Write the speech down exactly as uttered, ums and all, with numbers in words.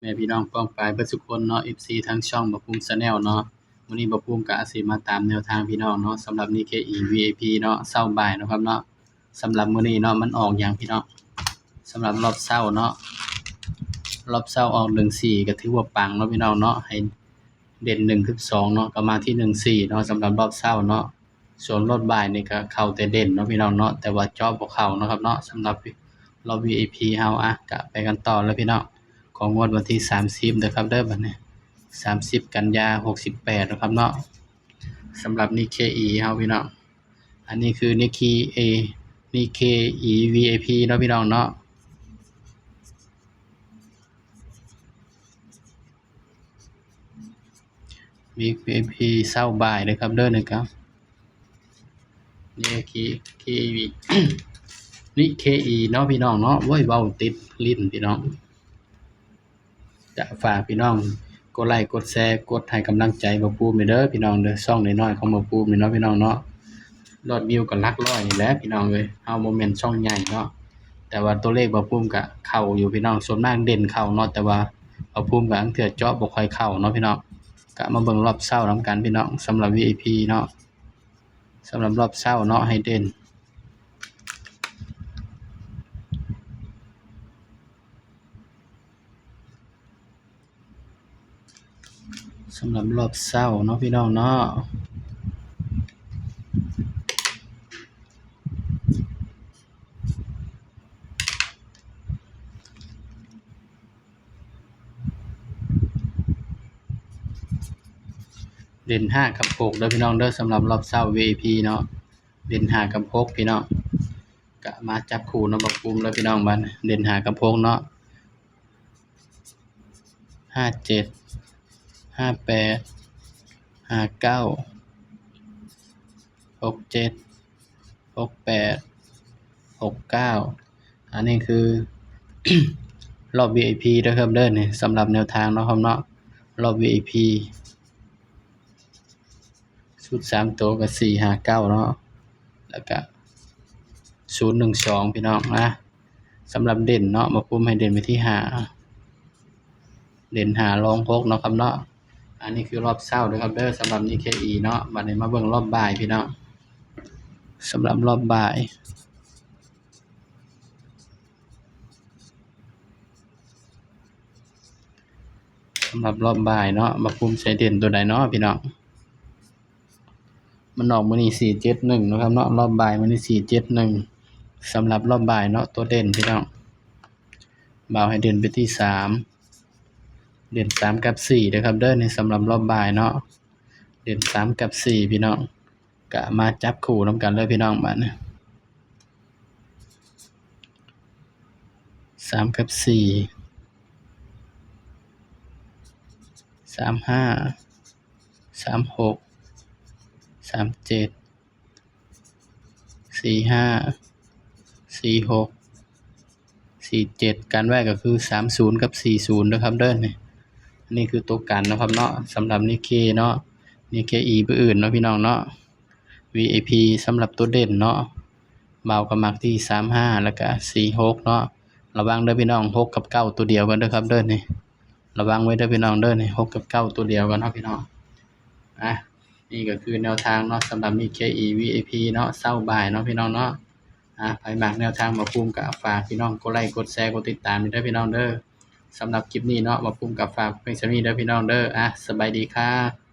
แม่พี่น้องป้องปายเบิดสุคนเนาะ เอฟซี ทางช่องบ่าวภูมิ Channel เนาะ มื้อนี้บ่าวภูมิก็สิมาตามแนวทางพี่น้องเนาะ สำหรับ Nikkei วี ไอ พี เนาะ เช้าบ่ายเนาะครับเนาะ สำหรับมื้อนี้เนาะ มันออกหยังพี่น้อง สำหรับรอบเช้าเนาะ รอบเช้าออก หนึ่งสี่ ก็ถือว่าปังเนาะพี่น้องเนาะ ให้เด่น หนึ่ง กับ สอง เนาะ ก็มาที่ หนึ่งสี่ เนาะ สำหรับรอบเช้าเนาะ ส่วนรอบบ่ายนี่ก็เข้าแต่เด่นเนาะพี่น้องเนาะ แต่ว่าเจาะบ่เข้าเนาะครับเนาะ สำหรับรอบ วี ไอ พี เฮา อ่ะ ก็ไปกันต่อเลยพี่น้อง ของงวดวันที่ สามสิบ นะครับเด้อ บัดนี้ สามสิบ กันยา หกสิบแปด นะครับเนาะ สำหรับ Nikkei เฮาพี่น้อง อันนี้คือ Nikkei Nikkei วี ไอ พี เนาะพี่น้องเนาะ วี ไอ พี เช้าบ่ายเลยครับเด้อนะครับ Nikkei Nikkei เนาะพี่น้องเนาะ โอ้ย เว้าติดลิ้นพี่น้อง ก็ฝากพี่น้องกดไลค์กดแชร์ กดให้กำลังใจบ่าวภูมิเด้อพี่น้องเด้อ ช่องน้อยๆของบ่าวภูมิเนาะพี่น้องเนาะ ยอดวิวก็หลักร้อยนี่แหละพี่น้องเอ้ย เฮาบ่แม่นช่องใหญ่เนาะ แต่ว่าตัวเลขบ่าวภูมิก็เข้าอยู่พี่น้อง ส่วนมากเด่นเข้าเนาะ แต่ว่าบ่าวภูมิก็ลางเทื่อเจาะบ่ค่อยเข้าเนาะพี่น้อง ก็มาเบิ่งรอบเช้านำกันพี่น้อง สำหรับ วี ไอ พี เนาะ สำหรับรอบเช้าเนาะ ให้เด่น สำหรับรอบเช้าเนาะพี่น้องเนาะ เด่น ห้า กับ หก เด้อพี่น้องเด้อ สำหรับรอบเช้า วี ไอ พี เนาะ เด่น ห้า กับ หก พี่น้อง ก็มาจับคู่เนาะ บ่าวภูมิเด้อพี่น้อง บัดนี้ เด่น ห้า กับ หก เนาะ ห้าเจ็ด ห้าแปด ห้าเก้า หกเจ็ด หกแปด หกเก้า อันนี้คือ รอบ วี ไอ พี เด้อครับเด้อ นี่สำหรับแนวทางเนาะครับเนาะ รอบ วี ไอ พี ชุดสามตัวก็ สี่ห้าเก้า เนาะ แล้วก็ ศูนย์หนึ่งสอง พี่น้องนะ สำหรับเด่นเนาะ บ่าวภูมิให้เด่นไปที่ ห้า เด่น ห้า รอง หก เนาะครับเนาะ อันนี้คือรอบเช้าเด้อครับเด้อ สำหรับ Nikkei เนาะ บัดนี้มาเบิ่งรอบบ่ายพี่น้อง สำหรับรอบบ่าย สำหรับรอบบ่ายเนาะ บ่าวภูมิใช้เด่นตัวใดเนาะพี่น้อง มันออกมื้อนี้ สี่เจ็ดหนึ่ง นะครับเนาะ รอบบ่ายมื้อนี้ สี่เจ็ดหนึ่ง สำหรับรอบบ่ายเนาะ ตัวเด่นพี่น้อง บ่าวให้เด่นไปที่ สาม เด่น สาม กับ สี่ นะครับเด้อ นี่สำหรับรอบบ่ายเนาะ เด่น สาม กับ สี่ พี่น้อง ก็มาจับคู่นำกันเลยพี่น้อง บัดนี้ สาม กับ สี่ สามห้า สามหก สามเจ็ด สี่ห้า สี่หก สี่เจ็ด กันไว้ก็คือ สามศูนย์ กับ สี่ศูนย์ นะครับเด้อ นี่ อันนี้คือตัวกันนะครับเนาะ สำหรับ Nikkei เนาะ Nikkei ผู้อื่นเนาะพี่น้องเนาะ วี ไอ พี สำหรับตัวเด่นเนาะ บ่าวก็มักที่ สามห้า แล้วก็ สี่หก เนาะ ระวังเด้อพี่น้อง หก กับ เก้า ตัวเดียวกันเด้อครับเด้อ นี่ ระวังไว้เด้อพี่น้องเด้อ นี่ หก กับ เก้า ตัวเดียวกันเนาะพี่น้อง อ่ะ นี่ก็คือแนวทางเนาะ สำหรับ Nikkei วี ไอ พี เนาะ เช้าบ่ายเนาะพี่น้องเนาะ อ่ะ ไผมักแนวทางบ่าวภูมิก็ฝากพี่น้องกดไลค์ กดแชร์ กดติดตามด้วยเด้อพี่น้องเด้อ สำหรับคลิปนี้เนาะ บ่าวภูมิก็ฝากเพียงเท่านี้เด้อพี่น้องเด้อ อ่ะ สบายดีครับ